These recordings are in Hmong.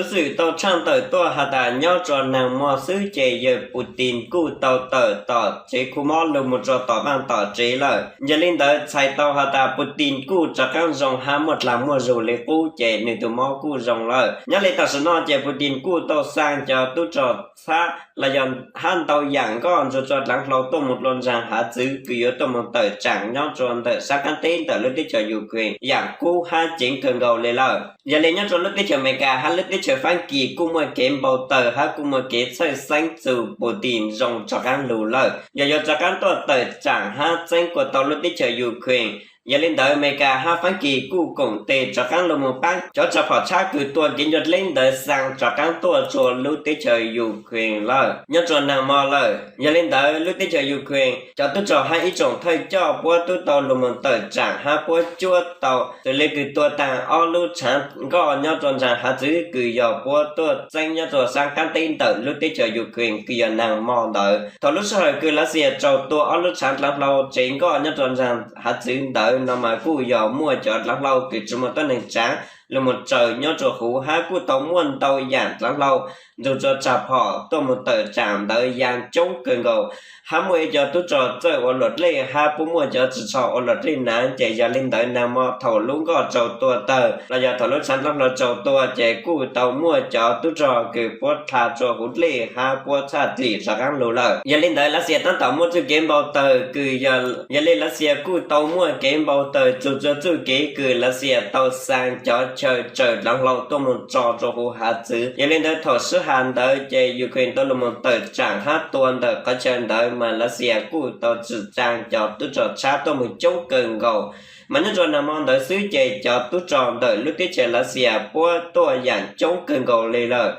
Xov xwm tau tshaj tawm tuaj has tas nyob rua nag mo xwb ces yawg Putin kuj tau tawm tom tsev khu mob lug moog rua tom vaaj tom tsev lawm. Yog li ntawd txhais tau has tas Putin kuj rov qaab zoo hab muaj dlaag muaj zug le qub ces nwg tug mob kuj zoo lawm. Nyob li tam sim no ces Putin kuj tau xaa cov tub rog txhab los yog hab ntau yaam nkoj nrug rua dlaav hlau tuaj moog dlua ntsaag hav txwv kws yuav tuaj moog tawm tsaam nyob rua ntawm saab qaab teb ntawm lub teb chaws Ukraine yaam kub hab ceev kawg nkaus le lawm. Yog li nyob rua lub teb chaws Amelikas hab lub teb chaws Faab Kis kuj muaj kev npau taws hab kuj muaj kev txhawj xeeb txug Putin zoo rov qaab lug lawm, yog yuav rov qaab tuaj tawm tsaam hab txeeb kuas tau lub teb chaws Ukraine. Yog li ntawd Amelikas hab Faab Kis kuj koom tes rov qaab lug moog paab cov tsav phom tshab kws tua kev ncua dleb ntawd xaa rov qaab tuaj rua lub teb chaws Ukraine lawm nyob rua nag mo lawm. Yog li ntawd lub teb chaws Ukraine cov tub rog hab ib tsoom thawj coj puab tub tau lug moog tawm tsaam hab puab cuab tau xws le kws tua taag ob lub tshaav nkoj nyob rua ntsaag hav txwv kws yog puab tuaj txeeb nyob rua saab qaab teb ntawm lub teb chaws Ukraine kws yog nag mo ntawd. Thaum lub sij hawm kws Lav Xias raug tua ob lub tshaav dlaav hlau tsev nkoj nyob rua ntsaag hav txwv ntawd no mas kuj yog muaj cov dlaav hlau kws tsi muaj tuab neeg tsaav lug moog raws nyob rua huv hab kuj tau muaj ntau yaam dlaav hlau nrug rua tsav phom tuaj moog tawm tsaam ntawd yaa coob kawg nkaus. Hab muaj ib co tub rog txawj ua luam dlej hab puab muaj cov ris tsho ua luam dlej nav ces yog li ntawd nag mo thaum lub nkoj raug tua tawg los yog thaum lub tshaav dlaav hlau raug tua ces kuj tau muaj cov tub rog kws puab dlha rua huv dlej hab puab txhaj dlim rov qaab lug lawm. Yog li ntawd Lav Xias taab tom muaj txuj kev npau taws kws yog, yog li Lav Xias kuj tau muaj kev npau taws txug rua txuj kev kws Lav Xias tau xaa cov chaw raws dlaav hlau tuaj moog tso rua huv hav txwv. Yog li ntawd thaum sib has ntawd ces Ukraine tau lug moog tawm tsaam hab tua ntawm qhov chaw ntawd mas Lav Xias kuj tau tsim tsaa cov tub rog tshab tuaj moog coob kawg nkaus. Mas nyob rua nag mo ntawd xwb ces cov tub rog ntawm lub teb chaws Lav Xias puab tuaj yaam coob kawg nkaus li lawm.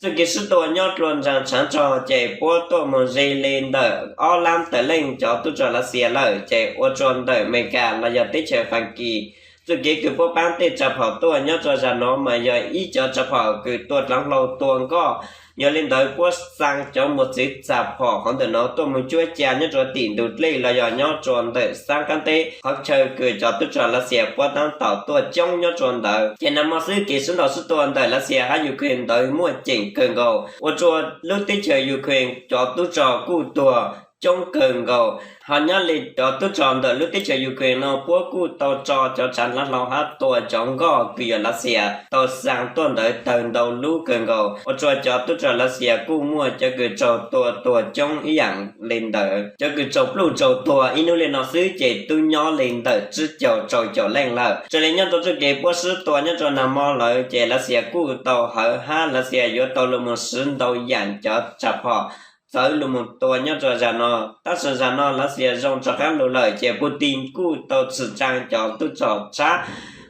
Txuj kev sib tua nyob dlua ntsaag tshaav rog ces puab tuaj moog ze le ntawm ob lab tawm leej cov tub rog Lav Xias lawm ces ua rua ntawm Amelikas los yog teb chaws Faab Kis txuj kev kws puab paab tej tsav phom tuaj nyob rua zag nuav mas yog ib cov tsav phom kws tua dlaav hlau tua nkoj. Yog li ntawd puab xaa cov mos txwv tsav phom qhov ntawm nuav tuaj moog cuab ca nyob rua tim ntug dlej los yog nyob rua ntawm saab qaab teb qhov chaw kws cov tub rog Lav Xias puab taab tom tuaj coob nyob rua ntawd. Ces nag mo xwb kev sib ntaus sib tua ntawm Lav Xias hab Ukraine ntawd muaj ceem kawg nkaus ua rua lub teb chaws Ukraine cov tub rog kuj tuag coob kawg nkaus. Ho nyob li cov tub rog ntawm lub teb chaws Ukraine no puab kuj tau tso cov tsav dlaav hlau hab tua cov nkoj kws yog Lav Xias tau xaa tuaj ntawd tawg ntau lub kawg nkaus ua rua cov tub rog Lav Xias kuj muaj cov kws raug tua tuag coob ib yaam li ntawd. Cov kws raug pluj raug tuag ib nub li no xwb ces tub nyob li ntawm tsib caug rau caum leej lawm. Raws li nyob rua txuj kev puab sib tua nyob rua nag mo lawm ces Lav Xias kuj tau hawv hab Lav Xias yuav tau lug moog siv ntau yaam cov tsav phom txawv lug moog tua nyob rua zag no. Tab sis zag no Lav Xias zoo rov qaab lug lawm ces Putin kuj tau tsim tsaa cov tub rog tshab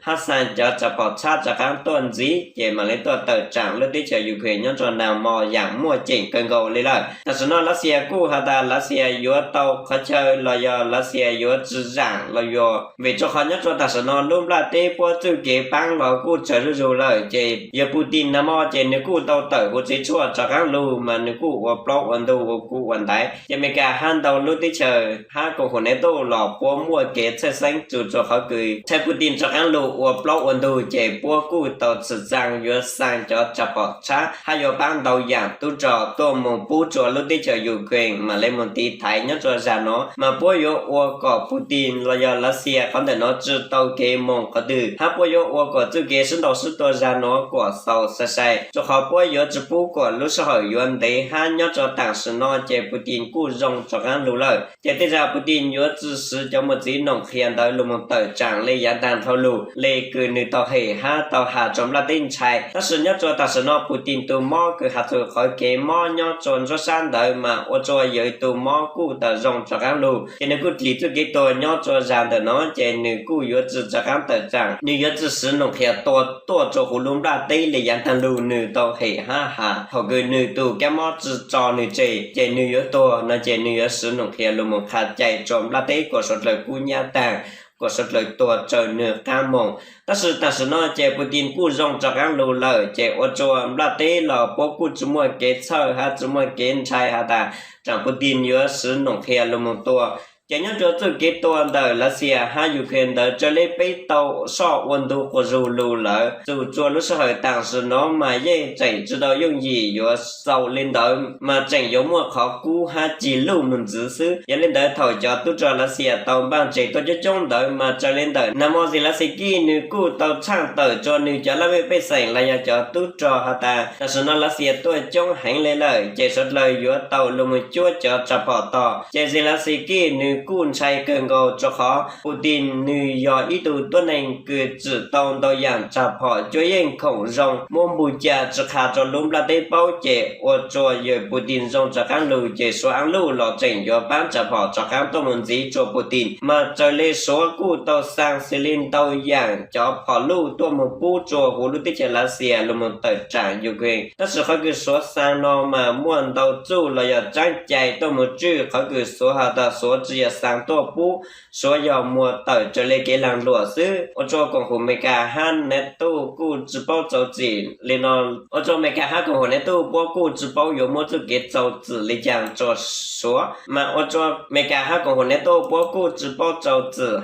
hab xaa cov tsav phom tshab rov qaab tuaj ntxiv ces mam li tuaj tawm tsaam lub teb chaws Ukraine nyob rua nag mo yaam muaj ceem kawg nkaus li lawm. Tam sim no Lav Xias kuj has tas Lav Xias yuav tau qhov chaw los yog Lav Xias yuav tsi zaam los yog vim rua qhov nyob rua tam sim no lub nplaj teb puab txuj kev paab los kuj tsawg zuj zug lawm ces yawg Putin nag mo ces nwg kuj tau tawm huv tsev tshuaj rov qaab lug mas nwg kuj ua plaub ua ntug ua kuv ua ntaiv ces Amelikas hab ntau lub teb chaws hab koom haum NATO los puab muaj kev txhawj xeeb txug rua qhov kws thaum Putin rov qaab lug ua plaub ua ntug ces puab kuj tau tsim txaa yuav xaa cov tsav phom tshab hab yuav paab ntau yaam tub rog tuaj moog pub rua lub teb chaws Ukraine mam li moog tiv thaiv nyob rua zag nuav mas puab yuav ua kom Putin los yog Lav Xias qhov ntawm nuav tsi tau kev moog qhov twg hab puab yuav ua kom txuj kev sib ntaus sib tua zag nuav kuam xaus sai sai rua qhov puab yuav tsi pub kuam lub sij hawm yuav ntev hab nyob rua tam sim no ces Putin kuj zoo rov qaab lug lawm ces tej zag Putin yuav tsi siv cov mos txwv noom qhia ntawd lug moog tawm tsaam le yaav taag dlhau lug le kws nwg tau hem hab tau has rua nplaj teb ntshai. Tab sis nyob rua tam sim no Putin tug mob kws has txug qhov kev mob nyob rua nruab sab ntawd mas ua rua yawg tug mob kuj tau zoo rov qaab lug ces nwg kuj dlim txuj kev tuag nyob rua zag ntawm no ces nwg kuj yuav tsi rov qaab tawm tsaam, nwg yuav tsi siv noom qhia tua tuaj rua huv lub nplaj teb le yaav taag lug nwg tau hem hab has thaum kws nwg tug kab mob tsi tso nwg tseg ces nwg yuav tuag no ces nwg yuav siv noom qhia lug moog qha cai rua nplaj teb kuas suav dlawg kub nyab taag, kuas suav dlawg tuag raws nwg qaab moog. Tab sis tam sim no ces Putin kuj zoo rov qaab lug lawm ces ua rua nplaj teb los puab kuj tsi muaj kev txhawj hab tsi muaj kev ntshai has tas tsaam Putin yuav siv noom qhia lug moog tua Ces nyob rua txuj kev tua ntawm Lav Xias hab Ukraine ntawd raws le peb tau soj ua ntu quas zug lug lawm, txug rua lub sij hawm taam sim no mas yeej tseem tsi tau yooj yim yuav xaus le ntawd mas tseem yuav muaj qhov kub hab cig luj moog ntxiv xwb. Yog le ntawd thaum cov tub rog Lav Xias tau npaaj tseg tuaj coob coob ntawd mas raws le ntawm nag mo Zelensky nwg kuj tau tshaaj tawm rua nwg cov laj mej pej xeem los yog cov tub rog has tas taam sim no Lav Xias tuaj coob heev le lawm ces suav dlawg yuav tau lug moog cuab cov tsa phom tog. Ces Zelensky nwg kuj ntshai kawg nkaus rua qhov Putin nwg yog ib tug tuab neeg kws tsim tau ntau yaam tsa phom cuab yeej khoom zoo muab npug ca tsi qha rua lub nplaj teb paub ces ua rua yawg Putin zoo rov qaab lug ces suav aab luj los tseem yuav paab tsa phom rov qaab tuaj moog ntxiv rua Putin. Mas raws le suav kuj tau xaa xws le ntau yaam cov phom luj tuaj moog pub rua huv lub teb chaws Lav Xias lug moog tawm tsaam Ukraine. Tab sis qhov kws suav xaa no mas muaj ntau txuj los yog tsaab cai tuaj moog tswj qhov kws suav has tas suav tsi yog xaa tuaj pub, suav yog muag tawm raws le kev laag luam xwb. Ua rua koom haum Amelikas hab NATO kuj tsi paub txaus txim le no, ua rua Amelikas hab koom haum NATO puab kuj tsi paub yuav muab txuj kev txaus txim le caag rua suav. Mas ua rua Amelikas hab koom haum NATO puab kuj tsi paub txaus txim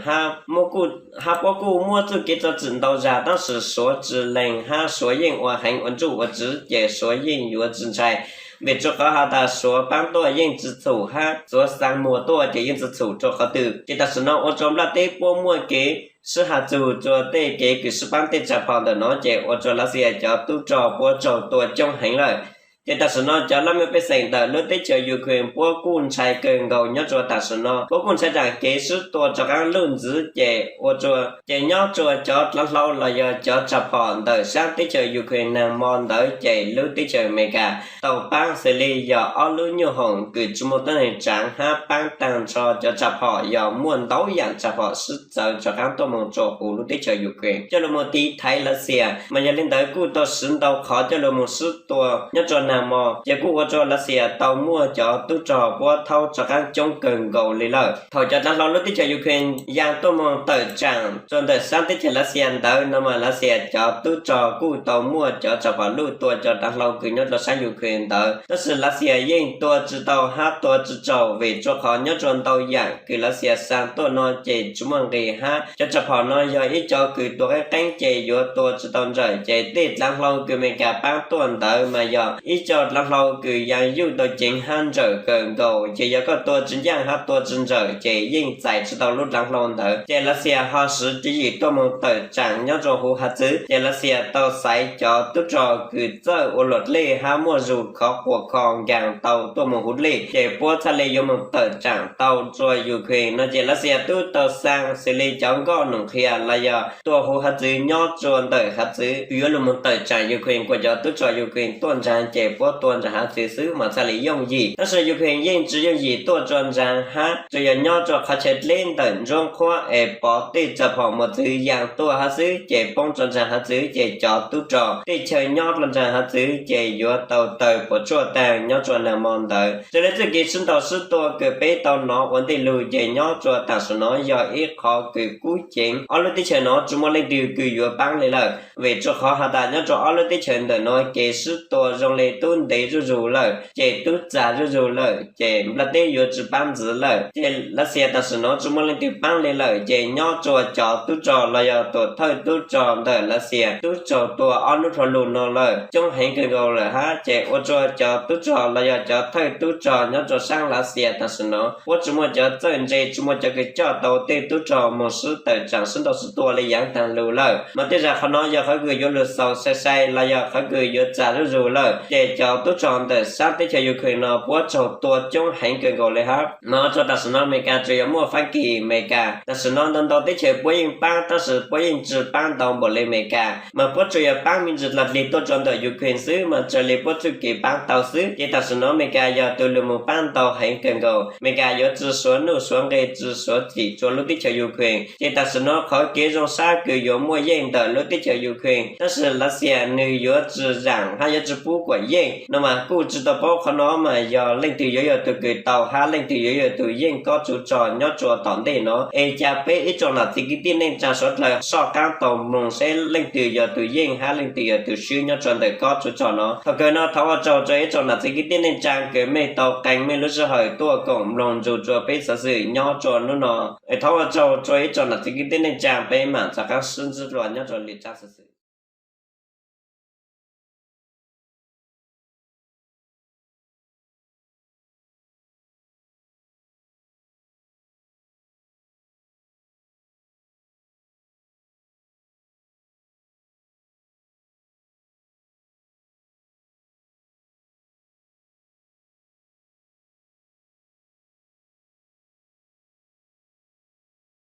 hab puab kuj muab txuj kev txaus txim ntau zag tab sis suav tsi lees hab suav yeej ua heev ua ntsuj ua tsiv ces suav yeej yuav tsi ntshai. Vim rua qhov has tas suav paab tuaj yeej tsi txhum hab suav xaa muag tuaj ces yeej tsi txhum rua qhov twg. Ces taam sim no ua rua nplaj teb puab muaj kev sib has txug rua tej kev kws sib paab tej tsa phom ntawm no ces ua rua Lav Xias cov tub rog puab raug tua coob heev lawm. Ces taam sim no cov laj mej pej xeem ntawm lub teb chaws Ukraine puab kuj ntshai kawg nkaus nyob rua taam sim no puab kuj ntshai taam kev sib tua rov qaab luj ntxiv ces ua rua ces nyob rua cov dlaav hlau los yog cov tsa phom ntawm saab teb chaws Ukraine naag mo ntawd ces lub teb chaws Amelikas tau paab xws le yog ob lub nyuj hoom kws tsi muaj tuab neeg tsaav hab paab taag nrho cov tsa phom yog muaj ntau yaam tsa phom sib txawv rov qaab tuaj moog rua huv lub teb chaws Ukraine coj lug moog tiv thaiv Lav Xias. Mas yog le ntawd kuj tau siv ntau qhov coj lug moog sib tua nyob rua naag mo ces kuj ua rua Lav Xias tau muaj cov tub rog puab thaub rov qaab coob kawg nkaus le lawm. Thaum cov dlaav hlau lub teb chaws Ukraine yaa tuaj moog tawm tsaam rua ntawm saab teb chaws Lav Xias ntawd no mas Lav Xias cov tub rog kuj tau muaj cov tsa phom luj tua cov dlaav hlau kws nyob rua saab Ukraine ntawd tab sis Lav Xias yeej tua tsi tau hab tua tsi tsaug vim rua qhov nyob rua ntau yaam kws Lav Xias xaa tuaj no ces tsi muaj nqis hab cov tsa phom no yog ib co kws tua qeeb qeeb ces yuav tua tsi tau nrawm ces tej dlaav hlau kws Amelikas paab tuaj ntawd mas yog ib co dlaav hlau kws yaa yuj tau ceev hab nrawm kawg nkaus ces yog koj tua tsi ncaaj hab tua tsi nrawm ces yeej txais tsi tau lub dlaav hlau ntawd. Ces Lav Xias ho siv tswv yim tuaj moog tawm tsaam nyob rua huv hav txwv ces Lav Xias tau xaiv cov tub rog kws txawj ua luam dlej hab muaj zug khov quas kho nkaag tau tuaj moog huv dlej ces puab txhaj le yuav moog tawm tsaam tau rua Ukraine no ces Lav Xias tub tau xaa xws le cov nkoj noom qhia los yog tua huv hav txwv nyob rua ntawm hav txwv yuav lug moog tawm tsaam Ukraine kuas cov tub rog Ukraine tuaj ntsaag ces puab tua ntsaag hav txwv xwb mas txhaj le yooj yim tab sis Ukraine yeej tsi yooj yim tuaj rua ntsaag hab tsuas yog nyob rua qhov chaw dleb ntawm nruab qhuab es pov tej tsa phom mos txwv yaa tuaj hab xwb ces poob rua ntsaag hav txwv ces cov tub rog tej chaw nyob rua ntsaag hav txwv ces yuav tau tawg puas tsuaj taag nyob rua naag mo ntawd. Raws le txuj kev sib ntaus sib tua kws peb tau nov ua ntej lug ces nyob rua taam sim no yog ib qhov kws kub ceev ob lub teb chaws no tsi muaj leej twg kws yuav paab le lawm vim rua qhov has tas nyob rua ob lub teb chaws ntawm no kev sib tua zoo le tub ntev zuj zug lawm ces tub txag zuj zug lawm ces nplaj teb yuav tsi paab ntxiv lawm ces Lav Xias taam sim no tsi muaj leej twg paab le lawm ces nyob rua cov tub rog los yog tuam thawj tub rog ntawm Lav Xias tub raug tua ob nub dlhau lug no lawm coob heev kawg nkaus lawm hab ces ua rua cov tub rog los yog cov thawj tub rog nyob rua saab Lav Xias taam sim no puab tsi muaj cov txawj ntse tsi muaj cov kws coj tau tej tub rog moog sib tawm tsaam sib ntaus sib tua le yaav taag lug lawm mas tej zag qhov no yog qhov kws yuav lug xaus sai sai los yog qhov kws yuav txag zuj zug lawm ces cov tub rog ntawm saab teb chaws Ukraine no puab raug tua coob heev kawg nkaus le hab mas ua rua taam sim no Amelikas tsuas yog muaj Fab Kis Amelikas taam sim no ntau ntau teb chaws puab yeej paab tab sis puab yeej tsi paab ntau npaum le Amelikas mas puab tsuas yog paab me ntsis dlaag dlig tuaj rua ntawm Ukraine xwb mas raws le puab txuj kev paab tau xwb ces taam sim no Amelikas yog tug lug moog paab ntau heev kawg nkaus. Amelikas yuav tsi suav nuj suav nqe tsi suav txim rua lub teb chaws Ukraine ces taam sim no qhov kev zoo sab kws yuav muaj yeej ntawm lub teb chaws Ukraine tab sis Lav Xias nwg yuav tsi zaam hab yuav tsi pub kuam yeej. yeej no mas kuj tsi tau paub qhov no mas yog leej twg yuav yog tug kws tau hab leej twg yuav yog tug yeej kob tsuv tsog nyob tsua tom ntej no. Es ca peb ib tsoom nam txiv kwv tij neej tsaa suav dlawg soj qaab tau mloog seb leej twg yog tug yeej hab leej twg yog tug swb nyob tsua ntawm kob tsuv tsog no. Thaum kawg no thov ua tsaug tsua ib tsoom nam txiv kwv tij neej tsaa kws mej tau qee mej lub sij hawm tuaj koom mloog nrug tsua peb xov xwm nyob tsua nub no. Es thov ua tsaug tsua ib tsoom nam txiv kwv tij neej tsaa, peb maam rov qaab sib ntsib dlua nyob tsua lwm tsab xov xwm.